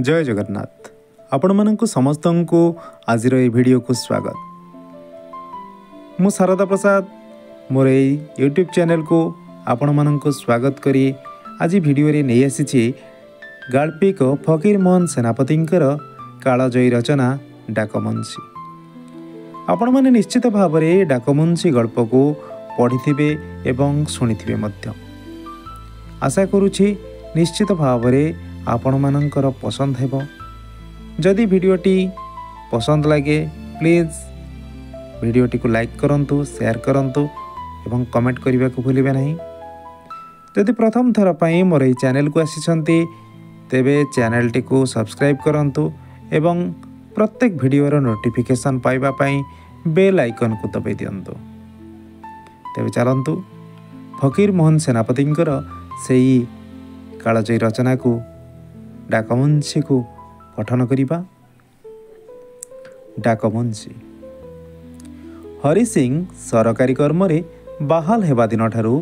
ଜୟ ଜଗନ୍ନାଥ। ଆପଣମାନଙ୍କୁ ସମସ୍ତଙ୍କୁ ଆଜିର ଏହି ଭିଡ଼ିଓକୁ ସ୍ୱାଗତ। ମୁଁ ଶାରଦା ପ୍ରସାଦ ମୋର ଏଇ ୟୁଟ୍ୟୁବ୍ ଚ୍ୟାନେଲକୁ ଆପଣମାନଙ୍କୁ ସ୍ୱାଗତ କରି ଆଜି ଭିଡ଼ିଓରେ ନେଇ ଆସିଛି ଗାଳ୍ପିକ ଫକୀର ମୋହନ ସେନାପତିଙ୍କର କାଳଜୟୀ ରଚନା ଡାକମୁନ୍ସି। ଆପଣମାନେ ନିଶ୍ଚିତ ଭାବରେ ଡାକମୁନ୍ସି ଗଳ୍ପକୁ ପଢ଼ିଥିବେ ଏବଂ ଶୁଣିଥିବେ ମଧ୍ୟ। ଆଶା କରୁଛି ନିଶ୍ଚିତ ଭାବରେ ଆପଣମାନଙ୍କର ପସନ୍ଦ ହେବ। ଯଦି ଭିଡ଼ିଓଟି ପସନ୍ଦ ଲାଗେ, ପ୍ଲିଜ୍ ଭିଡ଼ିଓଟିକୁ ଲାଇକ୍ କରନ୍ତୁ, ସେୟାର କରନ୍ତୁ ଏବଂ କମେଣ୍ଟ କରିବାକୁ ଭୁଲିବେ ନାହିଁ। ଯଦି ପ୍ରଥମ ଥର ପାଇଁ ମୋର ଏହି ଚ୍ୟାନେଲକୁ ଆସିଛନ୍ତି, ତେବେ ଚ୍ୟାନେଲଟିକୁ ସବସ୍କ୍ରାଇବ୍ କରନ୍ତୁ ଏବଂ ପ୍ରତ୍ୟେକ ଭିଡ଼ିଓର ନୋଟିଫିକେସନ୍ ପାଇବା ପାଇଁ ବେଲ୍ ଆଇକନ୍କୁ ଦବାଇ ଦିଅନ୍ତୁ। ତେବେ ଚାଲନ୍ତୁ, ଫକୀର ମୋହନ ସେନାପତିଙ୍କର ସେଇ କାଳଜୟୀ ରଚନାକୁ ଡାକମୁନ୍ସିକୁ ପଠନ କରିବା। ଡାକମୁନ୍ସି। ହରି ସିଂ ସରକାରୀ କର୍ମରେ ବାହାଲ ହେବା ଦିନଠାରୁ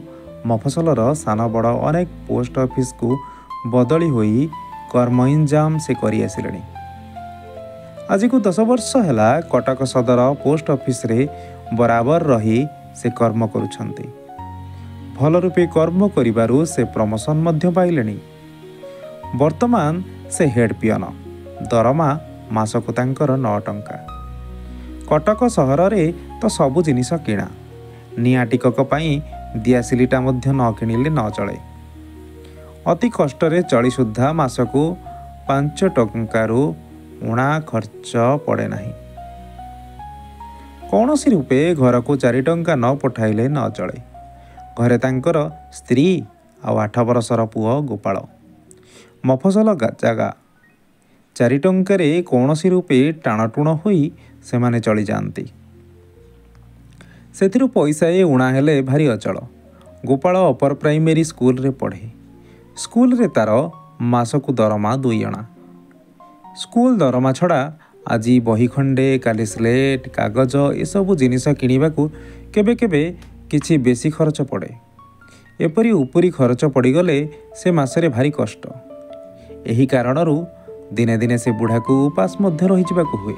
ମଫସଲର ସାନ ବଡ଼ ଅନେକ ପୋଷ୍ଟ ଅଫିସକୁ ବଦଳି ହୋଇ କର୍ମ ଇଞ୍ଜାମ ସେ କରିଆସିଲେଣି। ଆଜିକୁ 10 ବର୍ଷ ହେଲା କଟକ ସଦର ପୋଷ୍ଟ ଅଫିସରେ ବରାବର ରହି ସେ କର୍ମ କରୁଛନ୍ତି। ଭଲ ରୂପେ କର୍ମ କରିବାରୁ ସେ ପ୍ରମୋସନ୍ ମଧ୍ୟ ପାଇଲେଣି। ବର୍ତ୍ତମାନ ସେ ହେଡ୍ ପିଅନ। ଦରମା ମାସକୁ ତାଙ୍କର 9 ଟଙ୍କା। କଟକ ସହରରେ ତ ସବୁ ଜିନିଷ କିଣା। ନିଆଁ ଟିକକ ପାଇଁ ଦିଆସିଲିଟା ମଧ୍ୟ ନ କିଣିଲେ ନ ଚଳେ। ଅତି କଷ୍ଟରେ ଚଳି ସୁଦ୍ଧା ମାସକୁ 5 ଟଙ୍କାରୁ ଊଣା ଖର୍ଚ୍ଚ ପଡ଼େ ନାହିଁ। କୌଣସି ରୂପେ ଘରକୁ 4 ଟଙ୍କା ନ ପଠାଇଲେ ନ ଚଳେ। ଘରେ ତାଙ୍କର ସ୍ତ୍ରୀ ଆଉ 8 ବରଷର ପୁଅ ଗୋପାଳ। ମଫସଲ ଜାଗା, 4 ଟଙ୍କାରେ କୌଣସି ରୂପେ ଟାଣଟୁଣ ହୋଇ ସେମାନେ ଚଳିଯାଆନ୍ତି। ସେଥିରୁ ପଇସାଏ ଊଣା ହେଲେ ଭାରି ଅଚଳ। ଗୋପାଳ ଅପର ପ୍ରାଇମେରୀ ସ୍କୁଲରେ ପଢ଼େ। ସ୍କୁଲରେ ତାର ମାସକୁ ଦରମା 2 ଅଣା। ସ୍କୁଲ ଦରମା ଛଡ଼ା ଆଜି ବହି ଖଣ୍ଡେ, କାଲି ସ୍ଲେଟ୍ କାଗଜ ଏସବୁ ଜିନିଷ କିଣିବାକୁ କେବେ କେବେ କିଛି ବେଶୀ ଖରଚ ପଡ଼େ। ଏପରି ଉପରି ଖରଚ ପଡ଼ିଗଲେ ସେ ମାସରେ ଭାରି କଷ୍ଟ। ଏହି କାରଣରୁ ଦିନେ ଦିନେ ସେ ବୁଢ଼ାକୁ ଉପାସ ମଧ୍ୟ ରହିଯିବାକୁ ହୁଏ।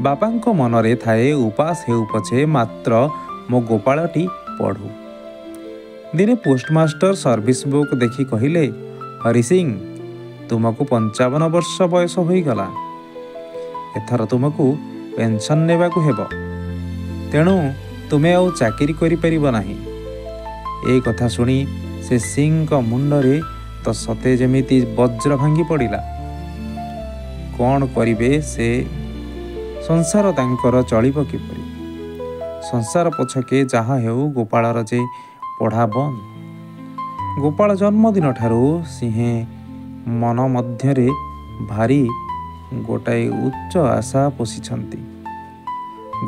ବାପାଙ୍କ ମନରେ ଥାଏ, ଉପାସ ହେଉ ପଛେ ମାତ୍ର ମୋ ଗୋପାଳଟି ପଢ଼ୁ। ଦିନେ ପୋଷ୍ଟମାଷ୍ଟର ସର୍ଭିସ ବୁକ୍ ଦେଖି କହିଲେ, ହରି ସିଂ, ତୁମକୁ 55 ବର୍ଷ ବୟସ ହୋଇଗଲା। ଏଥର ତୁମକୁ ପେନସନ୍ ନେବାକୁ ହେବ। ତେଣୁ ତୁମେ ଆଉ ଚାକିରି କରିପାରିବ ନାହିଁ। ଏ କଥା ଶୁଣି ସେ ସିଂଙ୍କ ମୁଣ୍ଡରେ ତ ସତେ ଯେମିତି ବଜ୍ର ଭାଙ୍ଗି ପଡ଼ିଲା। କ'ଣ କରିବେ ସେ? ସଂସାର ତାଙ୍କର ଚଳିବ କିପରି? ସଂସାର ପଛକେ ଯାହା ହେଉ, ଗୋପାଳର ଯେ ପଢ଼ା ବନ୍ଦ। ଗୋପାଳ ଜନ୍ମଦିନଠାରୁ ସିଂହେ ମନ ମଧ୍ୟରେ ଭାରି ଗୋଟାଏ ଉଚ୍ଚ ଆଶା ପୋଷିଛନ୍ତି।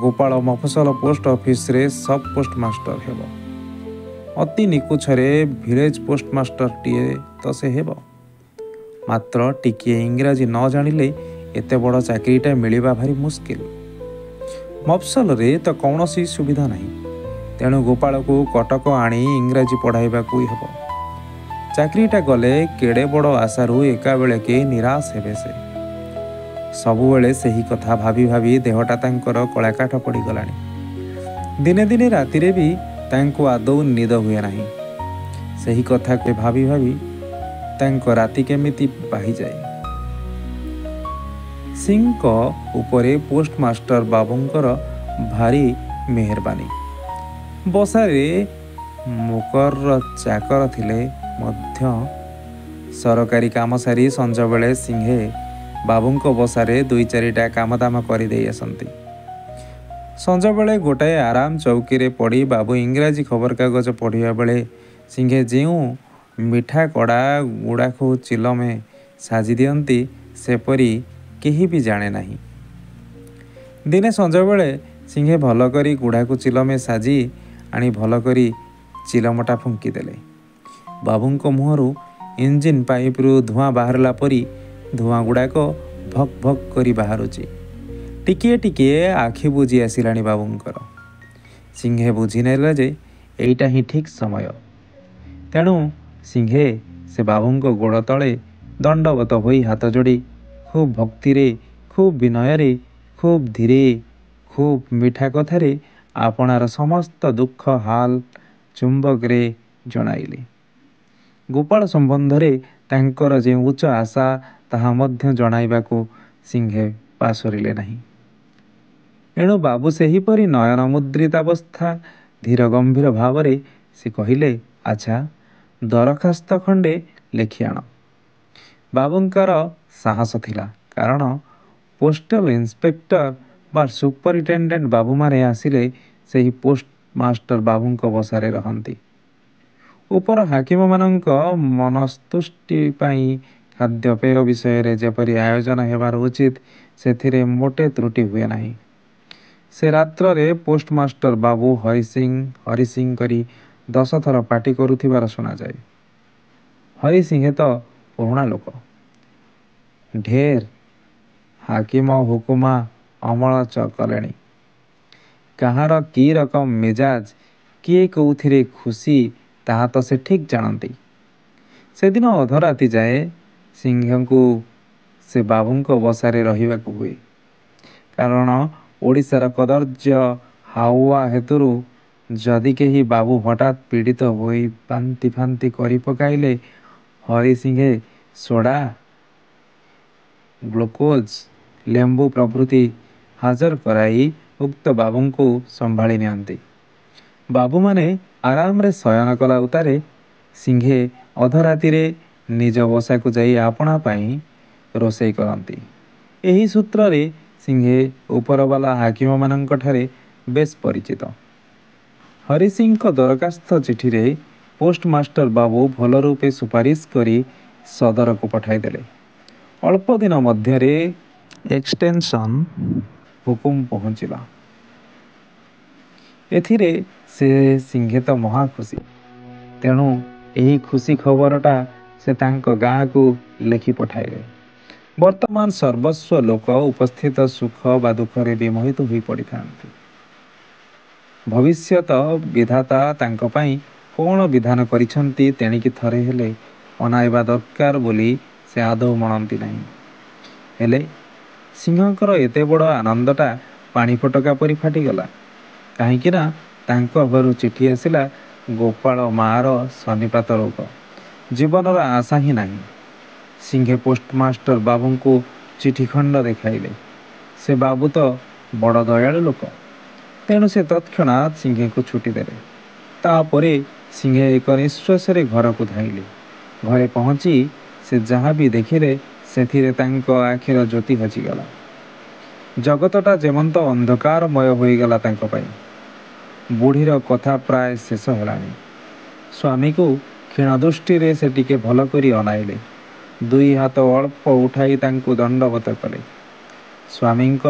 ଗୋପାଳ ମଫସଲ ପୋଷ୍ଟ ଅଫିସରେ ସବ୍ ପୋଷ୍ଟମାଷ୍ଟର ହେବ। ଅତି ନିକୁଛରେ ଭିଲେଜ ପୋଷ୍ଟମାଷ୍ଟରଟିଏ ତ ସେ ହେବ। ମାତ୍ର ଟିକିଏ ଇଂରାଜୀ ନ ଜାଣିଲେ ଏତେ ବଡ଼ ଚାକିରିଟା ମିଳିବା ଭାରି ମୁସ୍କିଲ। ମଫସଲରେ ତ କୌଣସି ସୁବିଧା ନାହିଁ। ତେଣୁ ଗୋପାଳକୁ କଟକ ଆଣି ଇଂରାଜୀ ପଢ଼ାଇବାକୁ ହେବ। ଚାକିରିଟା ଗଲେ କେଡ଼େ ବଡ଼ ଆଶାରୁ ଏକାବେଳକେ ନିରାଶ ହେବେ ସେ। ସବୁବେଳେ ସେହି କଥା ଭାବି ଭାବି ଦେହଟା ତାଙ୍କର କଳାକାଠ ପଡ଼ିଗଲାଣି। ଦିନେ ଦିନେ ରାତିରେ ବି ତାଙ୍କୁ ଆଦୌ ନିଦ ହୁଏ ନାହିଁ। ସେହି କଥାକୁ ଭାବି ଭାବି ତାଙ୍କ ରାତି କେମିତି ବାହିଯାଏ। ସିଂଙ୍କ ଉପରେ ପୋଷ୍ଟମାଷ୍ଟର ବାବୁଙ୍କର ଭାରି ମେହେରବାନୀ। ବସାରେ ମୁକରର ଚାକର ଥିଲେ ମଧ୍ୟ ସରକାରୀ କାମ ସାରି ସଞ୍ଜବେଳେ ସିଂହେ ବାବୁଙ୍କ ବସାରେ ଦୁଇ ଚାରିଟା କାମଦାମ କରିଦେଇ ଆସନ୍ତି। ସଞ୍ଜବେଳେ ଗୋଟାଏ ଆରାମ ଚୌକିରେ ପଡ଼ି ବାବୁ ଇଂରାଜୀ ଖବରକାଗଜ ପଢ଼ିବା ବେଳେ ସିଂହେ ଯେଉଁ ମିଠା କଡ଼ା ଗୁଡ଼ାଖୁ ଚିଲମେ ସାଜି ଦିଅନ୍ତି, ସେପରି କେହି ବି ଜାଣେ ନାହିଁ। ଦିନେ ସଞ୍ଜବେଳେ ସିଂହେ ଭଲ କରି ଗୁଡ଼ାଖୁ ଚିଲମେ ସାଜି ଆଣି ଭଲ କରି ଚିଲମଟା ଫୁଙ୍କିଦେଲେ। ବାବୁଙ୍କ ମୁହଁରୁ ଇଞ୍ଜିନ୍ ପାଇପ୍ରୁ ଧୂଆଁ ବାହାରିଲା ପରି ଧୂଆଁ ଗୁଡ଼ାକ ଭକ୍ ଭକ୍ କରି ବାହାରୁଛି। ଟିକିଏ ଟିକିଏ ଆଖି ବୁଜି ଆସିଲାଣି ବାବୁଙ୍କର। ସିଂହେ ବୁଝିନେଲେ ଯେ ଏଇଟା ହିଁ ଠିକ୍ ସମୟ। ତେଣୁ ସିଂହେ ସେ ବାବୁଙ୍କ ଗୋଡ଼ ତଳେ ଦଣ୍ଡବତ ହୋଇ ହାତ ଯୋଡ଼ି ଖୁବ୍ ଭକ୍ତିରେ, ଖୁବ୍ ବିନୟରେ, ଖୁବ୍ ଧୀରେ, ଖୁବ୍ ମିଠା କଥାରେ ଆପଣାର ସମସ୍ତ ଦୁଃଖ ହାଲ ଚୁମ୍ବକରେ ଜଣାଇଲେ। ଗୋପାଳ ସମ୍ବନ୍ଧରେ ତାଙ୍କର ଯେଉଁ ଉଚ୍ଚ ଆଶା, ତାହା ମଧ୍ୟ ଜଣାଇବାକୁ ସିଂହେ ପାସୋରିଲେ ନାହିଁ। ଏଣୁ ବାବୁ ସେହିପରି ନୟନ ମୁଦ୍ରିତାବସ୍ଥା, ଧୀର ଗମ୍ଭୀର ଭାବରେ ସେ କହିଲେ, "ଆଚ୍ଛା, ଦରଖାସ୍ତ ଖଣ୍ଡେ ଲେଖିଆଣ।" ବାବୁଙ୍କର ସାହସ ଥିଲା; କାରଣ ପୋଷ୍ଟାଲ ଇନ୍ସପେକ୍ଟର ବା ସୁପରିଟେଣ୍ଡେଣ୍ଟ ବାବୁମାନେ ଆସିଲେ ସେହି ପୋଷ୍ଟମାଷ୍ଟର ବାବୁଙ୍କ ବସାରେ ରହନ୍ତି। ଉପର ହାକିମମାନଙ୍କ ମନସ୍ତୁଷ୍ଟି ପାଇଁ ଖାଦ୍ୟପେୟ ବିଷୟରେ ଯେପରି ଆୟୋଜନ ହେବାର ଉଚିତ, ସେଥିରେ ମୋଟେ ତ୍ରୁଟି ହୁଏ ନାହିଁ। ସେ ରାତ୍ରରେ ପୋଷ୍ଟମାଷ୍ଟର ବାବୁ 'ହରି ସିଂ, ହରି ସିଂ' କରି ଦଶଥର ପାଟି କରୁଥିବାର ଶୁଣାଯାଏ। ହରି ସିଂହେ ତ ପୁରୁଣା ଲୋକ। ଢେର ହାକିମହୁକୁମା ଅମଳ କଲେଣି। କାହାର କି ରକମ ମିଜାଜ, କିଏ କୋଉଥିରେ ଖୁସି ତାହା ତ ସେ ଠିକ୍ ଜାଣନ୍ତି। ସେଦିନ ଅଧରାତି ଯାଏ ସିଂହେଙ୍କୁ ସେ ବାବୁଙ୍କ ବସାରେ ରହିବାକୁ ହୁଏ। କାରଣ ଓଡ଼ିଶାର କଦର୍ଯ୍ୟ ହାଉଆ ହେତୁରୁ ଯଦି କେହି ବାବୁ ହଠାତ୍ ପୀଡ଼ିତ ହୋଇ ବାନ୍ତି ଫାନ୍ତି କରି ପକାଇଲେ ହରି ସିଂହେ ସୋଡ଼ା, ଗ୍ଳୁକୋଜ, ଲେମ୍ବୁ ପ୍ରଭୃତି ହାଜର କରାଇ ଉକ୍ତ ବାବୁଙ୍କୁ ସମ୍ଭାଳି ନିଅନ୍ତି। ବାବୁମାନେ ଆରାମରେ ଶୟନ କଲା ଉତ୍ତାରେ ସିଂହେ ଅଧରାତିରେ ନିଜ ବସାକୁ ଯାଇ ଆପଣା ପାଇଁ ରୋଷେଇ କରନ୍ତି। ଏହି ସୂତ୍ରରେ ସିଂହେ ଉପରବାଲା ହାକିମମାନଙ୍କଠାରେ ବେଶ୍ ପରିଚିତ। ହରି ସିଂଙ୍କ ଦରଖାସ୍ତ ଚିଠିରେ ପୋଷ୍ଟମାଷ୍ଟର ବାବୁ ଭଲରୂପେ ସୁପାରିଶ କରି ସଦରକୁ ପଠାଇଦେଲେ। ଅଳ୍ପଦିନ ମଧ୍ୟରେ ଏକ୍ସଟେନସନ୍ ହୁକୁମ ପହୁଞ୍ଚିଲା। ଏଥିରେ ସେ ସିଂହେ ତ ମହା ଖୁସି। ତେଣୁ ଏହି ଖୁସି ଖବରଟା ସେ ତାଙ୍କ ଗାଁକୁ ଲେଖି ପଠାଇଲେ। ବର୍ତ୍ତମାନ ସର୍ବସ୍ୱ ଲୋକ ଉପସ୍ଥିତ ସୁଖ ବା ଦୁଃଖରେ ବିମୋହିତ ହୋଇ ପଡ଼ିଥାନ୍ତି। ଭବିଷ୍ୟତ ବିଧାତା ତାଙ୍କ ପାଇଁ କଅଣ ବିଧାନ କରିଛନ୍ତି ତେଣିକି ଥରେ ହେଲେ ଅନାଇବା ଦରକାର ବୋଲି ସେ ଆଦୌ ମଣନ୍ତି ନାହିଁ। ହେଲେ, ସିଂହଙ୍କର ଏତେବଡ଼ ଆନନ୍ଦଟା ପାଣିଫୋଟକା ପରି ଫାଟିଗଲା। କାହିଁକି ନା, ତାଙ୍କ ଘରୁ ଚିଠି ଆସିଲା, ଗୋପାଳ ମାଆର ସନ୍ନିପାତ ରୋଗ; ଜୀବନର ଆଶା ହିଁ ନାହିଁ। ସିଂହେ ପୋଷ୍ଟମାଷ୍ଟର ବାବୁଙ୍କୁ ଚିଠିଖଣ୍ଡ ଦେଖାଇଲେ। ସେ ବାବୁ ତ ବଡ଼ ଦୟାଳୁ ଲୋକ। ତେଣୁ ସେ ତତ୍କ୍ଷଣାତ୍ ସିଂହେଙ୍କୁ ଛୁଟି ଦେଲେ। ତା ପରେ ସିଂହେ ଏକ ନିଃଶ୍ୱାସରେ ଘରକୁ ଧାଇଁଲେ। ଘରେ ପହଞ୍ଚି ସେ ଯାହା ବି ଦେଖିଲେ, ସେଥିରେ ତାଙ୍କ ଆଖିର ଜ୍ୟୋତି ହଜିଗଲା। ଜଗତଟା ଯେମନ୍ତ ଅନ୍ଧକାରମୟ ହୋଇଗଲା ତାଙ୍କ ପାଇଁ। ବୁଢ଼ୀର କଥା ପ୍ରାୟ ଶେଷ ହେଲାଣି। ସ୍ୱାମୀକୁ କ୍ଷୀଣଦୃଷ୍ଟିରେ ସେ ଟିକେ ଭଲକରି ଅନାଇଲେ। ଦୁଇ ହାତ ଅଳ୍ପ ଉଠାଇ ତାଙ୍କୁ ଦଣ୍ଡବତ କଲେ। ସ୍ୱାମୀଙ୍କ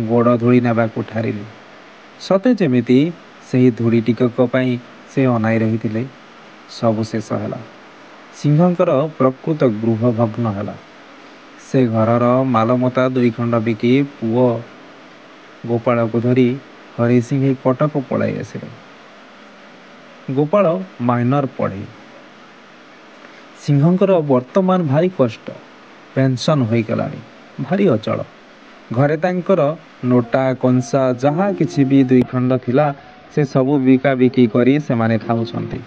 ଗୋଡ଼ଧୂଳି ନେବାକୁ ଠାରିଲେ। ସତେ ଯେମିତି ସେହି ଧୂଳି ଟିକକ ପାଇଁ ସେ ଅନାଇ ରହିଥିଲେ। ସବୁ ଶେଷ ହେଲା। ସିଂହଙ୍କର ପ୍ରକୃତ ଗୃହ ଭଗ୍ନ ହେଲା। ସେ ଘରର ମାଲମତା ଦୁଇଖଣ୍ଡ ବିକି ପୁଅ ଗୋପାଳକୁ ଧରି ହରି ସିଂହେ କଟକ ପଳାଇ ଆସିଲେ। ଗୋପାଳ ମାଇନର ପଢ଼େ। ସିଂହଙ୍କର ବର୍ତ୍ତମାନ ଭାରି କଷ୍ଟ। ପେନସନ୍ ହୋଇଗଲାଣି। ଭାରି ଅଚଳ। ଘରେ ତାଙ୍କର ନୋଟା କଂସା ଯାହା କିଛି ବି ଦୁଇଖଣ୍ଡ ଥିଲା ସେ ସବୁ ବିକାବିକି କରି ସେମାନେ ଖାଉଛନ୍ତି।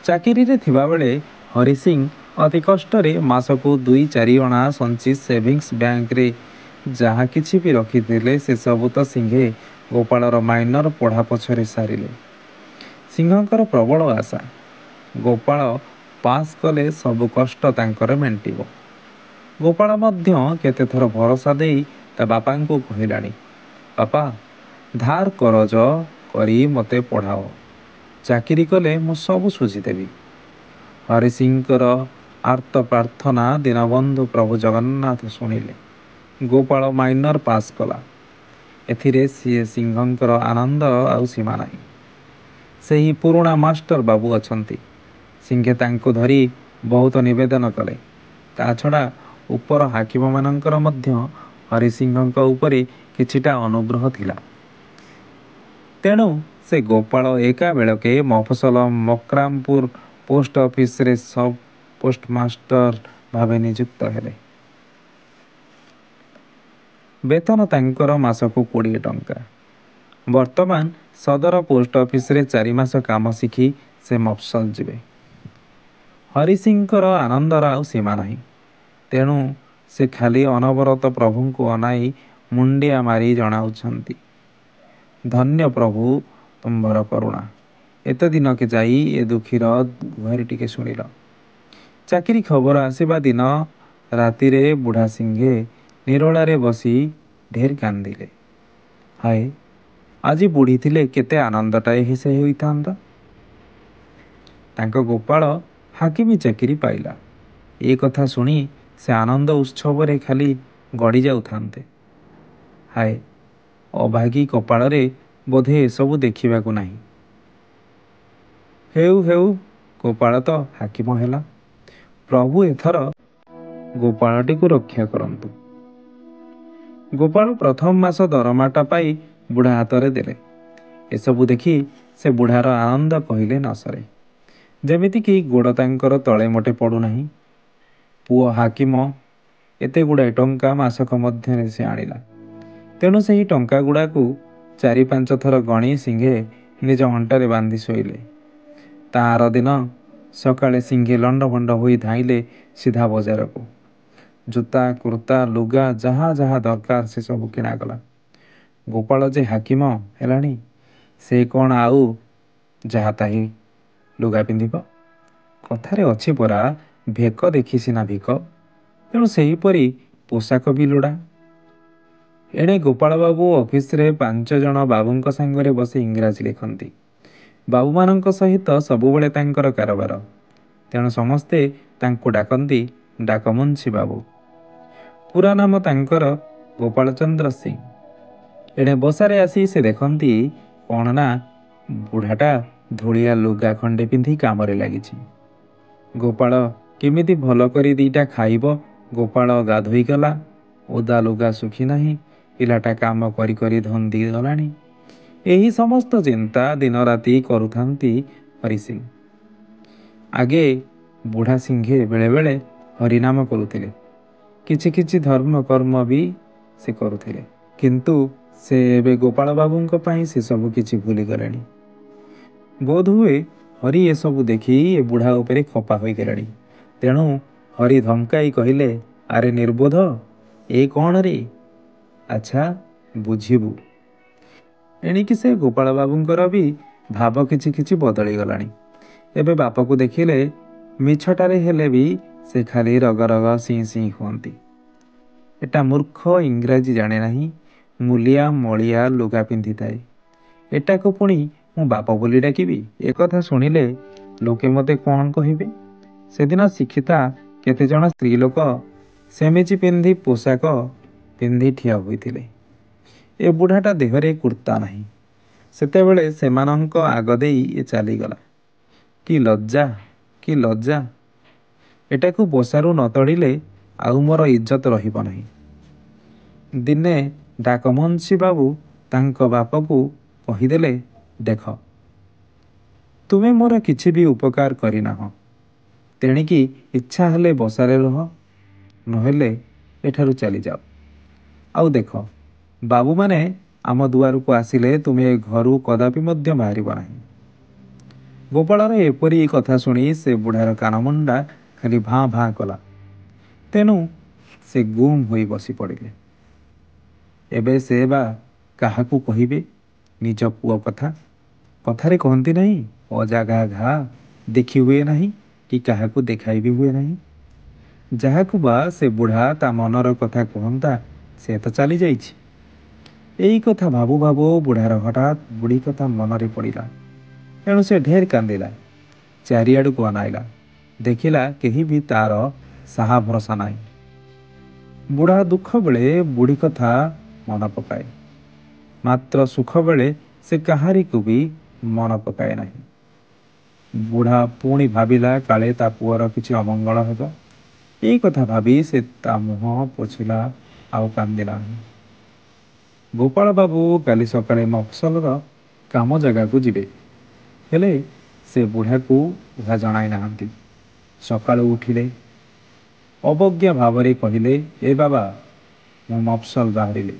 ଚାକିରିରେ ଥିବାବେଳେ ହରି ସିଂ ଅତି କଷ୍ଟରେ ମାସକୁ ଦୁଇ ଚାରିଅଣା ସଞ୍ଚି ସେଭିଂସ୍ ବ୍ୟାଙ୍କରେ ଯାହା କିଛି ବି ରଖିଥିଲେ ସେ ସବୁ ତ ସିଂହେ ଗୋପାଳର ମାଇନର ପଢ଼ା ପଛରେ ସାରିଲେ। ସିଂହଙ୍କର ପ୍ରବଳ ଆଶା, ଗୋପାଳ ପାଶ୍ କଲେ ସବୁ କଷ୍ଟ ତାଙ୍କର ମେଣ୍ଟିବ। ଗୋପାଳ ମଧ୍ୟ କେତେଥର ଭରସା ଦେଇ ତା ବାପାଙ୍କୁ କହିଲାଣି, "ବାପା, ଧାର କରଜ କରି ମୋତେ ପଢ଼ାଅ। ଚାକିରି କଲେ ମୁଁ ସବୁ ଶୁଝିଦେବି।" ହରି ସିଂଙ୍କର ଆର୍ତ୍ତ ପ୍ରାର୍ଥନା ଦୀନବନ୍ଧୁ ପ୍ରଭୁ ଜଗନ୍ନାଥ ଶୁଣିଲେ। ଗୋପାଳ ମାଇନର ପାଶ୍ କଲା। ଏଥିରେ ସିଂହଙ୍କର ଆନନ୍ଦର ଆଉ ସୀମା ନାହିଁ। ସେହି ପୁରୁଣା ମାଷ୍ଟର ବାବୁ ଅଛନ୍ତି। ସିଂହେ ତାଙ୍କୁ ଧରି ବହୁତ ନିବେଦନ କଲେ। ତା ଛଡ଼ା ଉପର ହାକିମମାନଙ୍କର ମଧ୍ୟ ହରି ସିଂହଙ୍କ ଉପରେ କିଛିଟା ଅନୁଗ୍ରହ ଥିଲା। ତେଣୁ ସେ ଗୋପାଳ ଏକାବେଳକେ ମଫସଲ ମକ୍ରାମପୁର ପୋଷ୍ଟ ଅଫିସରେ ସବ୍ ପୋଷ୍ଟମାଷ୍ଟର ଭାବେ ନିଯୁକ୍ତ ହେଲେ। ବେତନ ତାଙ୍କର ମାସକୁ 20 ଟଙ୍କା। ବର୍ତ୍ତମାନ ସଦର ପୋଷ୍ଟ ଅଫିସରେ 4 ମାସ କାମ ଶିଖି ସେ ମଫସଲ ଯିବେ। ହରି ସିଂଙ୍କର ଆନନ୍ଦର ଆଉ ସୀମା ନାହିଁ। ତେଣୁ ସେ ଖାଲି ଅନବରତ ପ୍ରଭୁଙ୍କୁ ଅନାଇ ମୁଣ୍ଡିଆ ମାରି ଜଣାଉଛନ୍ତି, ଧନ୍ୟ ପ୍ରଭୁ ତୁମ୍ଭର କରୁଣା, ଏତେ ଦିନକେ ଯାଇ ଏ ଦୁଃଖୀର ଗୁହାରି ଟିକେ ଶୁଣିଲ। ଚାକିରି ଖବର ଆସିବା ଦିନ ରାତିରେ ବୁଢ଼ା ସିଂହେ ନିରୋଳାରେ ବସି ଢେର କାନ୍ଦିଲେ। ହାୟ, ଆଜି ବୁଢ଼ୀ ଥିଲେ କେତେ ଆନନ୍ଦଟାଏ ସେ ହୋଇଥାନ୍ତା। ତାଙ୍କ ଗୋପାଳ ହାକିମି ଚାକିରି ପାଇଲା, ଏ କଥା ଶୁଣି ସେ ଆନନ୍ଦ ଉତ୍ସବରେ ଖାଲି ଗଡ଼ି ଯାଉଥାନ୍ତେ। ହାୟ, ଅଭାଗୀ କପାଳରେ ବୋଧେ ଏସବୁ ଦେଖିବାକୁ ନାହିଁ। ହେଉ ହେଉ, ଗୋପାଳ ତ ହାକିମ ହେଲା। ପ୍ରଭୁ ଏଥର ଗୋପାଳଟିକୁ ରକ୍ଷା କରନ୍ତୁ। ଗୋପାଳ ପ୍ରଥମ ମାସ ଦରମାଟା ପାଇ ବୁଢ଼ା ହାତରେ ଦେଲେ। ଏସବୁ ଦେଖି ସେ ବୁଢ଼ାର ଆନନ୍ଦ କହିଲେ ନ ସରେ। ଯେମିତିକି ଗୋଡ଼ ତାଙ୍କର ତଳେ ମୋଟେ ପଡ଼ୁନାହିଁ। ପୁଅ ହାକିମ, ଏତେ ଗୁଡ଼ାଏ ଟଙ୍କା ମାସକ ମଧ୍ୟରେ ସେ ଆଣିଲା। ତେଣୁ ସେହି ଟଙ୍କାଗୁଡ଼ାକୁ 4-5 ଥର ଗଣି ସିଂହେ ନିଜ ଅଣ୍ଟାରେ ବାନ୍ଧି ଶୋଇଲେ। ତା ଆରଦିନ ସକାଳେ ସିଂହେ ଲଣ୍ଡଭଣ୍ଡ ହୋଇ ଧାଇଁଲେ ସିଧା ବଜାରକୁ। ଜୋତା, କୁର୍ତ୍ତା, ଲୁଗା ଯାହା ଯାହା ଦରକାର ସେସବୁ କିଣାଗଲା। ଗୋପାଳ ଯେ ହାକିମ ହେଲାଣି, ସେ କ'ଣ ଆଉ ଯାହାତାହା ଲୁଗା ପିନ୍ଧିବ? କଥାରେ ଅଛି ପରା, ଭେକ ଦେଖି ସିନା ଭିକ। ତେଣୁ ସେହିପରି ପୋଷାକ ବି ଲୋଡ଼ା। ଏଣେ ଗୋପାଳବାବୁ ଅଫିସରେ 5 ଜଣ ବାବୁଙ୍କ ସାଙ୍ଗରେ ବସି ଇଂରାଜୀ ଲେଖନ୍ତି। ବାବୁମାନଙ୍କ ସହିତ ସବୁବେଳେ ତାଙ୍କର କାରବାର। ତେଣୁ ସମସ୍ତେ ତାଙ୍କୁ ଡାକନ୍ତି ଡାକମୁନ୍ସି ବାବୁ। ପୁରା ନାମ ତାଙ୍କର ଗୋପାଳଚନ୍ଦ୍ର ସିଂ। ଏଣେ ବସାରେ ଆସି ସେ ଦେଖନ୍ତି କ'ଣ ନା, ବୁଢ଼ାଟା ଧୂଳିଆ ଲୁଗା ଖଣ୍ଡେ ପିନ୍ଧି କାମରେ ଲାଗିଛି। ଗୋପାଳ କେମିତି ଭଲ କରି ଦି'ଟା ଖାଇବ, ଗୋପାଳ ଗାଧୋଇଗଲା, ଓଦା ଲୁଗା ଶୁଖି ନାହିଁ, ପିଲାଟା କାମ କରି କରି ଧନ୍ଦି ଗଲାଣି। ଏହି ସମସ୍ତ ଚିନ୍ତା ଦିନରାତି କରୁଥାନ୍ତି ହରି ସିଂ। ଆଗେ ବୁଢ଼ା ସିଂହେ ବେଳେବେଳେ ହରିନାମ କରୁଥିଲେ। କିଛି କିଛି ଧର୍ମ କର୍ମ ବି ସେ କରୁଥିଲେ। କିନ୍ତୁ ସେ ଏବେ ଗୋପାଳବାବୁଙ୍କ ପାଇଁ ସେସବୁ କିଛି ଭୁଲିଗଲେଣି। ବୋଧହୁଏ ହରି ଏସବୁ ଦେଖି ଏ ବୁଢ଼ା ଉପରେ ଖପା ହୋଇଗଲେଣି। ତେଣୁ ହରି ଧମକାଇ କହିଲେ, ଆରେ ନିର୍ବୋଧ, ଏ କ'ଣ ରେ? ଆଚ୍ଛା ବୁଝିବୁ। ଏଣିକି ସେ ଗୋପାଳବାବୁଙ୍କର ବି ଭାବ କିଛି କିଛି ବଦଳିଗଲାଣି। ଏବେ ବାପକୁ ଦେଖିଲେ ମିଛଟାରେ ହେଲେ ବି ସେ ଖାଲି ରଗରଗ ସିଁ ସିଁ ହୁଅନ୍ତି। ଏଟା ମୂର୍ଖ, ଇଂରାଜୀ ଜାଣେ ନାହିଁ, ମୂଲିଆ ମଳିଆ ଲୁଗା ପିନ୍ଧିଥାଏ, ଏଟାକୁ ପୁଣି ମୁଁ ବାପ ବୋଲି ଡାକିବି? ଏକଥା ଶୁଣିଲେ ଲୋକେ ମୋତେ କ'ଣ କହିବେ? ସେଦିନ ଶିକ୍ଷିତା କେତେଜଣ ସ୍ତ୍ରୀଲୋକ ସେମିଜି ପିନ୍ଧି ପୋଷାକ ପିନ୍ଧି ଠିଆ ହୋଇଥିଲେ। ଏ ବୁଢ଼ାଟା ଦେହରେ କୁର୍ତ୍ତା ନାହିଁ। ସେତେବେଳେ ସେମାନଙ୍କ ଆଗ ଦେଇ ଏ ଚାଲିଗଲା। କି ଲଜ୍ଜା, କି ଲଜ୍ଜା! ଏଟାକୁ ବସାରୁ ନ ତଡ଼ିଲେ ଆଉ ମୋର ଇଜ୍ଜତ ରହିବ ନାହିଁ। ଦିନେ ଡାକମୁନ୍ସି ବାବୁ ତାଙ୍କ ବାପକୁ କହିଦେଲେ, ଦେଖ, ତୁମେ ମୋର କିଛି ବି ଉପକାର କରିନାହଁ। ତେଣିକି ଇଚ୍ଛା ହେଲେ ବସାରେ ରୁହ, ନହେଲେ ଏଠାରୁ ଚାଲିଯାଅ। ଆଉ ଦେଖ, ବାବୁମାନେ ଆମ ଦୁଆରକୁ ଆସିଲେ ତୁମେ ଘରୁ କଦାପି ମଧ୍ୟ ବାହାରିବ ନାହିଁ। ଗୋପାଳର ଏପରି କଥା ଶୁଣି ସେ ବୁଢ଼ାର କାନମୁଣ୍ଡା ଖାଲି ଭାଁ ଭାଁ କଲା। ତେଣୁ ସେ ଗୁମ୍ ହୋଇ ବସି ପଡ଼ିଲେ। ଏବେ ସେ ବା କାହାକୁ କହିବେ ନିଜ ପୁଅ କଥା? କଥାରେ କହନ୍ତି ନାହିଁ, ଅଜାଗା ଘା ଦେଖି ହୁଏ ନାହିଁ କି କାହାକୁ ଦେଖାଇ ବି ହୁଏ ନାହିଁ। ଯାହାକୁ ବା ସେ ବୁଢ଼ା ତା ମନର କଥା କୁହନ୍ତା, ସେ ତ ଚାଲିଯାଇଛି। ଏଇ କଥା ଭାବୁ ଭାବୁ ବୁଢ଼ାର ହଠାତ୍ ବୁଢ଼ୀ କଥା ମନରେ ପଡ଼ିଲା। ତେଣୁ ସେ ଢେର କାନ୍ଦିଲା। ଚାରିଆଡ଼କୁ ଅନାଇଲା, ଦେଖିଲା କେହି ବି ତାର ସାହା ଭରସା ନାହିଁ। ବୁଢ଼ା ଦୁଃଖ ବେଳେ ବୁଢ଼ୀ କଥା ମନ ପକାଏ, ମାତ୍ର ସୁଖ ବେଳେ ସେ କାହାରିକୁ ବି ମନ ପକାଏ ନାହିଁ। ବୁଢ଼ା ପୁଣି ଭାବିଲା କାଳେ ତା ପୁଅର କିଛି ଅମଙ୍ଗଳ ହେବ। ଏଇ କଥା ଭାବି ସେ ତା ମୁହଁ ପୋଛିଲା, ଆଉ କାନ୍ଦିଲା ନାହିଁ। ଗୋପାଳବାବୁ କାଲି ସକାଳେ ମଫସଲର କାମ ଜାଗାକୁ ଯିବେ। ହେଲେ ସେ ବୁଢ଼ାକୁ ଏହା ଜଣାଇ ନାହାନ୍ତି। ସକାଳୁ ଉଠିଲେ, ଅବଜ୍ଞା ଭାବରେ କହିଲେ, "ଏ ବାବା, ମୁଁ ମଫସଲ ବାହାରିଲି।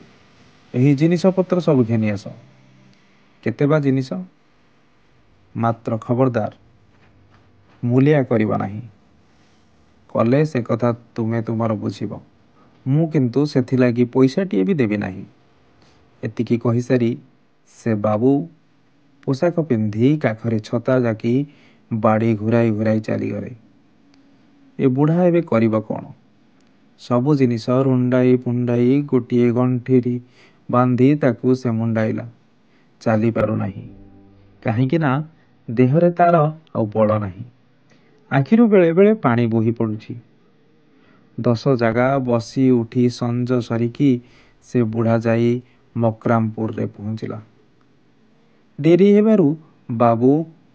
ଏହି ଜିନିଷପତ୍ର ସବୁ ଘେନି ଆସ।" "କେତେ ବା ଜିନିଷ?" "ମାତ୍ର ଖବରଦାର, ମୂଲିଆ କରିବ ନାହିଁ। କଲେ ସେ କଥା ତୁମେ ତୁମର ବୁଝିବ। ମୁଁ କିନ୍ତୁ ସେଥିଲାଗି ପଇସାଟିଏ ବି ଦେବି ନାହିଁ।" ଏତିକି କହିସାରି ସେ ବାବୁ ପୋଷାକ ପିନ୍ଧି କାଖରେ ଛତା ଜାକି ବାଡ଼ି ଘୂରାଇ ଘୂରାଇ ଚାଲିଗଲେ। ଏ ବୁଢ଼ା ଏବେ କରିବ କ'ଣ? ସବୁ ଜିନିଷ ରୁଣ୍ଡାଇ ପୁଣ୍ଡାଇ ଗୋଟିଏ ଗଣ୍ଠିରି ବାନ୍ଧି ତାକୁ ସେ ମୁଣ୍ଡାଇଲା। ଚାଲି ପାରୁନାହିଁ। କାହିଁକି ନା ଦେହରେ ତାର ଆଉ ବଳ ନାହିଁ। ଆଖିରୁ ବେଳେ ବେଳେ ପାଣି ବୋହି ପଡ଼ୁଛି। 10 ଜାଗା ବସି ଉଠି ସଞ୍ଜ ସରିକି ସେ ବୁଢ଼ା ଯାଇ ମକ୍ରାମପୁରରେ ପହଞ୍ଚିଲା। ଡେରି ହେବାରୁ ବାବୁ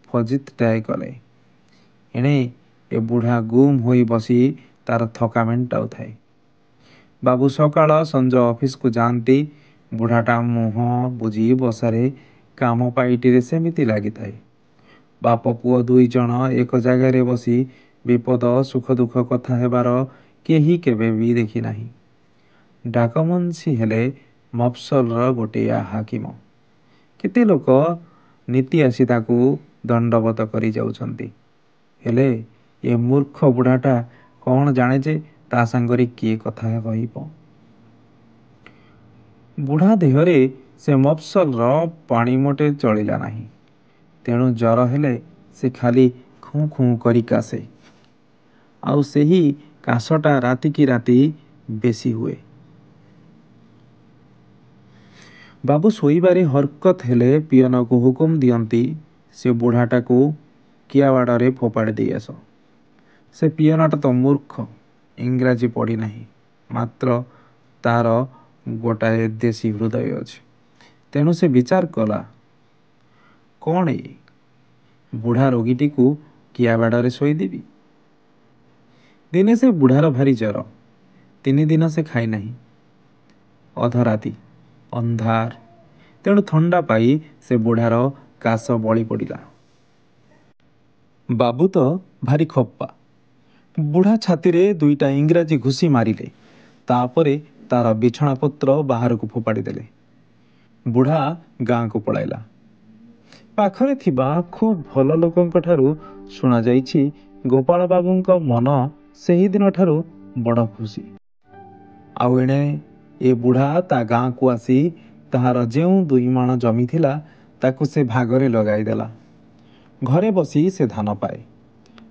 ଫଜିତଟାଏ କଲେ। ଏଣେ ଏ ବୁଢ଼ା ଗୁମ୍ ହୋଇ ବସି ତାର ଥକା ମେଣ୍ଟାଉଥାଏ। ବାବୁ ସକାଳ ସଞ୍ଜ ଅଫିସକୁ ଯାଆନ୍ତି। ବୁଢ଼ାଟା ମୁହଁ ବୁଜି ବସାରେ କାମ ପାଇଟିରେ ସେମିତି ଲାଗିଥାଏ। ବାପ ପୁଅ ଦୁଇଜଣ ଏକ ଜାଗାରେ ବସି ବିପଦ ସୁଖଦୁଃଖ କଥା ହେବାର କେହି କେବେ ବି ଦେଖିନାହିଁ। ଡାକମୁନ୍ସି ହେଲେ ମଫସଲର ଗୋଟିଏ ହାକିମ। କେତେ ଲୋକ ନିତି ଆସି ତାକୁ ଦଣ୍ଡବତ କରି ଯାଉଛନ୍ତି। ହେଲେ ଏ ମୂର୍ଖ ବୁଢ଼ାଟା କ'ଣ ଜାଣେ ଯେ ତା ସାଙ୍ଗରେ କିଏ କଥା କହିବ? ବୁଢ଼ା ଦେହରେ ସେ ମଫସଲର ପାଣି ମୋଟେ ଚଳିଲା ନାହିଁ। ତେଣୁ ଜର ହେଲେ ସେ ଖାଲି ଖୁଁ ଖୁଁ କରି କାଶେ। ଆଉ ସେହି କାଶଟା ରାତିକି ରାତି ବେଶି ହୁଏ। ବାବୁ ଶୋଇବାରେ ହରକତ ହେଲେ ପିଅନକୁ ହୁକୁମ ଦିଅନ୍ତି, "ସେ ବୁଢ଼ାଟାକୁ କିଆବାଡ଼ରେ ଫୋପାଡ଼ି ଦେଇ ଆସ।" ସେ ପିଅନଟା ତ ମୂର୍ଖ, ଇଂରାଜୀ ପଢ଼ି ନାହିଁ। ମାତ୍ର ତାର ଗୋଟାଏ ଦେଶୀ ହୃଦୟ ଅଛି। ତେଣୁ ସେ ବିଚାର କଲା, "କ'ଣ ଏ ବୁଢ଼ା ରୋଗୀଟିକୁ କିଆବାଡ଼ରେ ଶୋଇଦେବି?" ଦିନେ ସେ ବୁଢ଼ାର ଭାରି ଜର। 3 ଦିନ ସେ ଖାଇନାହିଁ। ଅଧରାତି, ଅନ୍ଧାର। ତେଣୁ ଥଣ୍ଡା ପାଇ ସେ ବୁଢ଼ାର କାଶ ବଳି ପଡ଼ିଲା। ବାବୁ ତ ଭାରି ଖପ୍ପା। ବୁଢ଼ା ଛାତିରେ ଦୁଇଟା ଇଂରାଜୀ ଘୁଷି ମାରିଲେ। ତାପରେ ତାର ବିଛଣାପତ୍ର ବାହାରକୁ ଫୋପାଡ଼ି ଦେଲେ। ବୁଢ଼ା ଗାଁକୁ ପଳାଇଲା। ପାଖରେ ଥିବା ଖୁବ୍ ଭଲ ଲୋକଙ୍କଠାରୁ ଶୁଣାଯାଇଛି, ଗୋପାଳବାବୁଙ୍କ ମନ ସେହିଦିନଠାରୁ ବଡ଼ ଖୁସି। ଆଉ ଏଣେ ଏ ବୁଢ଼ା ତା ଗାଁକୁ ଆସି ତାହାର ଯେଉଁ ଦୁଇମାଣ ଜମି ଥିଲା ତାକୁ ସେ ଭାଗରେ ଲଗାଇଦେଲା। ଘରେ ବସି ସେ ଧାନ ପାଏ।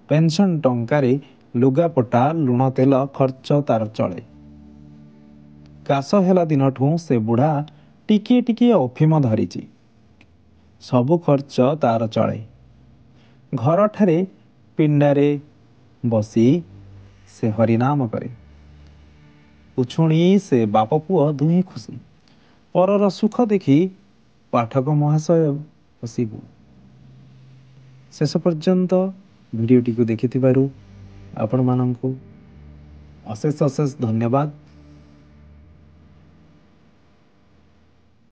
ପେନସନ ଟଙ୍କାରେ ଲୁଗାପଟା ଲୁଣ ତେଲ ଖର୍ଚ୍ଚ ତାର ଚଳେ। କାଶ ହେଲା ଦିନଠୁଁ ସେ ବୁଢ଼ା ଟିକିଏ ଟିକିଏ ଅଫିମ ଧରିଚି। ସବୁ ଖର୍ଚ୍ଚ ତାର ଚଳେ। ଘରଠାରେ ପିଣ୍ଡାରେ ବସି ସେ ହରିନାମ କରେ। ଉଛୁଣି ସେ ବାପପୁଅ ଦୁହେଁ ଖୁସି। ପରର ସୁଖ ଦେଖି ପାଠକ ମହାଶୟ ହସିବୁ। ଶେଷ ପର୍ଯ୍ୟନ୍ତ ଭିଡ଼ିଓଟିକୁ ଦେଖିଥିବାରୁ ଆପଣମାନଙ୍କୁ ଅଶେଷ ଅଶେଷ ଧନ୍ୟବାଦ।